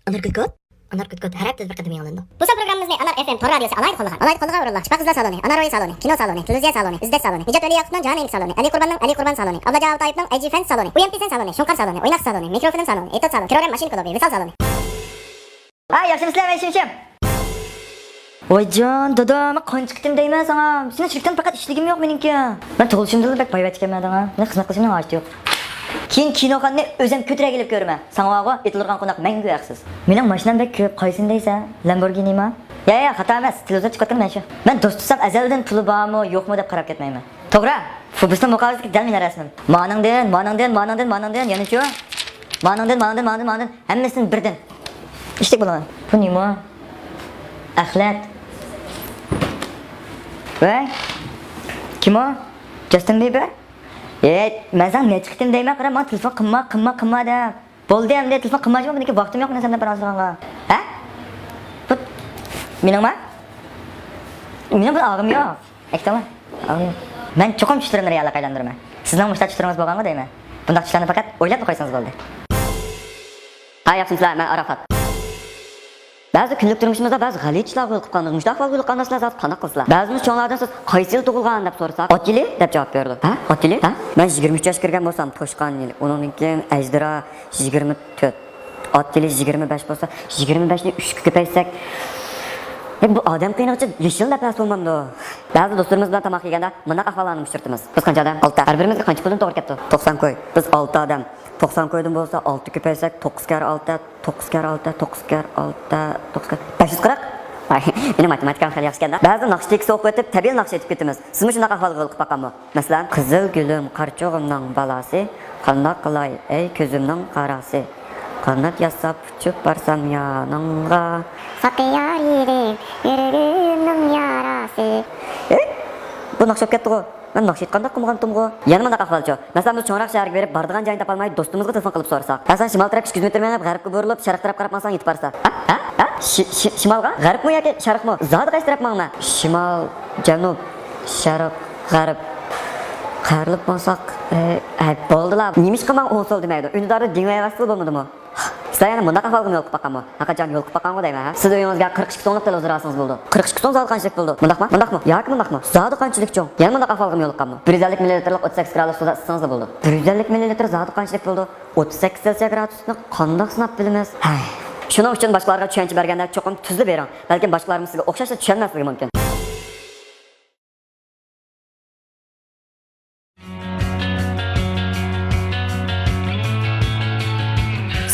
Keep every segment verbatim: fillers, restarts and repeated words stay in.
ئانار كوتكوت؟ ئانار كوتكوت ھەر ھەپتىدە بىر قېتىم ياڭلىنىدۇ. بۇ سان پروگراممىمىزنى ئانار ئېف ئېم تور رادىيوسى ئالاھىدە قوللىغان. ئالاھىدە قوللىغان ئورۇنلار: شىپا قىزلار سالونى، ئانار روھى سالونى، كىنو سالونى، تېلېۋىزىيە سالونى، ئىزدەش سالونى، نىجات ۋەلى ياقۇپنىڭ جانى ئىلىك سالونى، ئەلى قۇرباننىڭ ئەلى قۇربان سالونى، ئابلاجان ئابدۇللاتايېۋنىڭ ئەي جى فەن سالونى، ئۇ ئېم پى سەن سالونى، شۇڭقار سالونى، ئويناق سالونى، مىكروفىلم سالونى، ئېتوت سالونى، كىرورەم ماشىنا كۇلۇبى، ۋىسال سالونى. ھە، ياخشىمۇسىلەر، ۋەي شىمشىم؟ ۋايجان، دادا، مەن قانچە قېتىم دەيمەن ساڭا، سېنىڭ شىركىتىڭدە پەقەت ئىشلىگۈم يوق مېنىڭكى. مەن تۇغۇلۇشۇمدىنلا بەك بايۋەچكەنمەن دەڭا. مېنىڭ خىزمەت قىلىشىمنىڭ ھاجىتى يوق. كېيىن كىنوخانىنى ئۆزۈم كۆتۈرەگىلى كۆرىمەن. ساڭا بارغۇ، ئېتىلدۇرغان قوناق مەڭگۈ ھەقسىز. مېنىڭ ماشىنام بەك كۆپ، قايسىنى دەيسەن؟ لامبورگىنىما؟ يا، يا، خاتا ئەمەس، تېلېۋىزور چىقىۋاتقان مەن شۇ. مەن دوست تۇتسام ئەزەلدىن پۇلى بارمۇ، يوقمۇ دەپ قاراپ كەتمەيمەن. توغرا، فوبۇسنىڭ مۇقاۋىسىدىكى دەل مېنىڭ رەسىمىم. مانىڭدىن، مانىڭدىن، مانىڭدىن، مانىڭدىن، يەنىچۇ؟ مانىڭدىن، مانىڭدىن، مانىڭدىن، مانىڭدىن، ھەممىسىدىن بىردىن. ئىشتەك بولىمەن. بۇ نېمە؟ ئەخلەت. ۋەي، كىم ئۇ؟ جاستىن بىبېر؟ ھېي، مەن ساڭا نەچچە قېتىم دەيمەن، قارا، ماڭا تېلېفون قىلما، قىلما، قىلما دەپ. بولدى ئەمدى، تېلېفون قىلمايچۇ، مېنىڭكى ۋاقتىم يوق، مېنىڭ سەندىن پاراڭلىشىدىغانغا. ھە؟ بۇ مېنىڭما؟ مېنىڭ بۇ ئاغرىم يوق. ئەكتىڭمۇ؟ ئاغرىم يوق. مەن چوقۇم چۈشلىرىمنى رېئاللىققا ئايلاندۇرىمەن. سىزنىڭ مۇشۇنداق چۈشلىرىڭىز بولغانغۇ دەيمەن. بۇنداق چۈشلەرنى پەقەت ئويلاپلا قويسىڭىز بولدى. ھاي، ياخشىمۇسىلەر؟ مەن ئاراخات. بەزى كۈنلۈك تۇرمۇشىمىزدا بەزى غەلىتە ئىشلارغا يولۇقۇپ قالدۇق. مۇشۇنداق ئەھۋالغا يولۇققاندا سىلەر زادى قانداق قىلىسىلەر؟ بەزىمىز چوڭلاردىن سىز قايسى يىل تۇغۇلغان دەپ سورىساق، ئات يىلى دەپ جاۋاب بېرىدۇ. ھە؟ ئات يىلى؟ ھە؟ مەن يىگىرمە ئۈچ ياشقا كىرگەن بولسام توشقان يىلى، ئۇنىڭدىن كېيىن ئەجدىرا يىگىرمە تۆت، ئات يىلى يىگىرمە بەش بولسا، يىگىرمە بەشنى ئۈچكە كۆپەيتسەك، ھەي، بۇ ئادەم قىينىغىچە يېشىل نەپەس بولمامدۇ؟ بەزى دوستلىرىمىز بىلەن تاماق يېگەندە مۇنداق ئەھۋاللارنى ئۇچرىتىمىز. بىز قانچە ئادەم؟ ئالتە. ھەر بىرىمىزگە قانچە پۇلدىن توغرا كەپتۇ؟ توقسان كوي. بىز ئالتە ئادەم. توقسان كويدىن بولسا، ئالتە كۆپەيتسەك، توققۇز كەر ئالتە، توققۇز كەر ئالتە، توققۇز كەر ئالتە، توققۇز كەر، بەش يۈز قىرىق. ۋاي، مېنىڭ ماتېماتىكام خېلى ياخشىكەن-دە. بەزىدە ناخشا تېكىستى ئوقۇۋېتىپ، تەبىئىي ناخشا ئېيتىپ كېتىمىز. سىزمۇ شۇنداق ئەھۋالغا يولۇقۇپ باققانمۇ؟ مەسىلەن، قىزىل گۈلۈم، قارىچۇغۇمنىڭ بالاسى، قانداق قىلاي، ئەي كۆزۈمنىڭ قاراسى، قانات ياساپ ئۇچۇپ بارسام يانىڭغا. ساقىيار يىلىم، يۈرىكىمنىڭ ياراسى. ئەي، بۇ ناخشا بولۇپ كەتتىغۇ. مەن ناخشا ئېيتقاندەك قىلمىغانتىمغۇ؟ يەنە مۇنداق ئەھۋالچۇ؟ مەسىلەن، بىز چوڭراق شەھەرگە بېرىپ، بارىدىغان جاينى تاپالماي، دوستىمىزغا تېلېفون قىلىپ سورىساق، ھە، سەن شىمال تەرەپكە ئىككى يۈز مېتىر مېڭىپ، غەربكە بۇرۇلۇپ، شەرق تەرەپ قاراپ ماڭساڭ يېتىپ بارىسەن. ھە؟ ھە؟ ھە؟ شى-، شى-، شىمالغا؟ غەربمۇ ياكى شەرقمۇ؟ زادى قايسى تەرەپ ماڭىمەن؟ شىمال، جەنۇب، شەرق، غەرب. قايرىلىپ ماڭساق، ئە، ئە، بولدىلا. نېمىشقا ماڭا ئوڭ سول دېمەيدۇ؟ ئۈندىداردا دېڭىۋەرسىلا بولمىدىمۇ؟ سىلەر يەنە مۇنداق ئەھۋالغىمۇ يولۇقۇپ باققانمۇ؟ ھەقىچان يولۇقۇپ باققانغۇ دەيمەن، ھە؟ سىز ئۆيىڭىزگە قىرىق ئىككى سوملۇق تېلېۋىزور ئالسىڭىز بولىدۇ. قىرىق ئىككى سوم زادى قانچىلىك بولىدۇ؟ مۇنداقما؟ مۇنداقمۇ؟ ياكى مۇنداقمۇ؟ زادى قانچىلىك چوڭ؟ يەنە مۇنداق ئەھۋالغىمۇ يولۇققانمۇ؟ بىر يۈز ئەللىك مىللىلىتىرلىق ئوتتۇز سەككىز گرادۇس سۇدا ئىسسىسىڭىزلا بولىدۇ. بىر يۈز ئەللىك مىللىلىتىر زادى قانچىلىك بولىدۇ؟ ئوتتۇز سەككىز سېلسىيە گرادۇسنى قانداق سىناپ بىلىمىز؟ ھەي. شۇنىڭ ئۈچۈن باشقىلارغا چۈشەنچە بەرگەندە چوقۇم تۈزلا بېرىڭ. بەلكىم باشقىلارمۇ سىزگە ئوخشاشلا چۈشەنمەسلىكى مۇمكىن.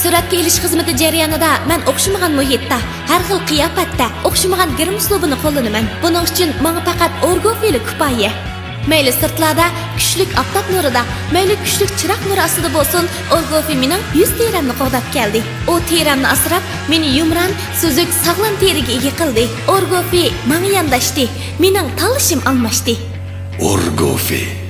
سۈرەتكە ئېلىش خىزمىتى جەريانىدا مەن ئوخشىمىغان مۇھىتتا، ھەر خىل قىياپەتتە، ئوخشىمىغان گىرىم ئۇسلۇبىنى قوللىنىمەن. بۇنىڭ ئۈچۈن ماڭا پەقەت ئورگوفىلا كۇپايە. مەيلى سىرتلاردا كۈچلۈك ئاپتاپ نۇرىدا، مەيلى كۈچلۈك چىراغ نۇرى ئاستىدا بولسۇن، ئورگوفى مېنىڭ يۈز تېرەمنى قوغداپ كەلدى. ئۇ تېرەمنى ئاسراپ، مېنى يۇمران، سۈزۈك، ساغلام تېرىگە ئىگە قىلدى. ئورگوفى ماڭا يانداشتى، مېنىڭ تاللىشىم ئالماشتى. ئورگوفى.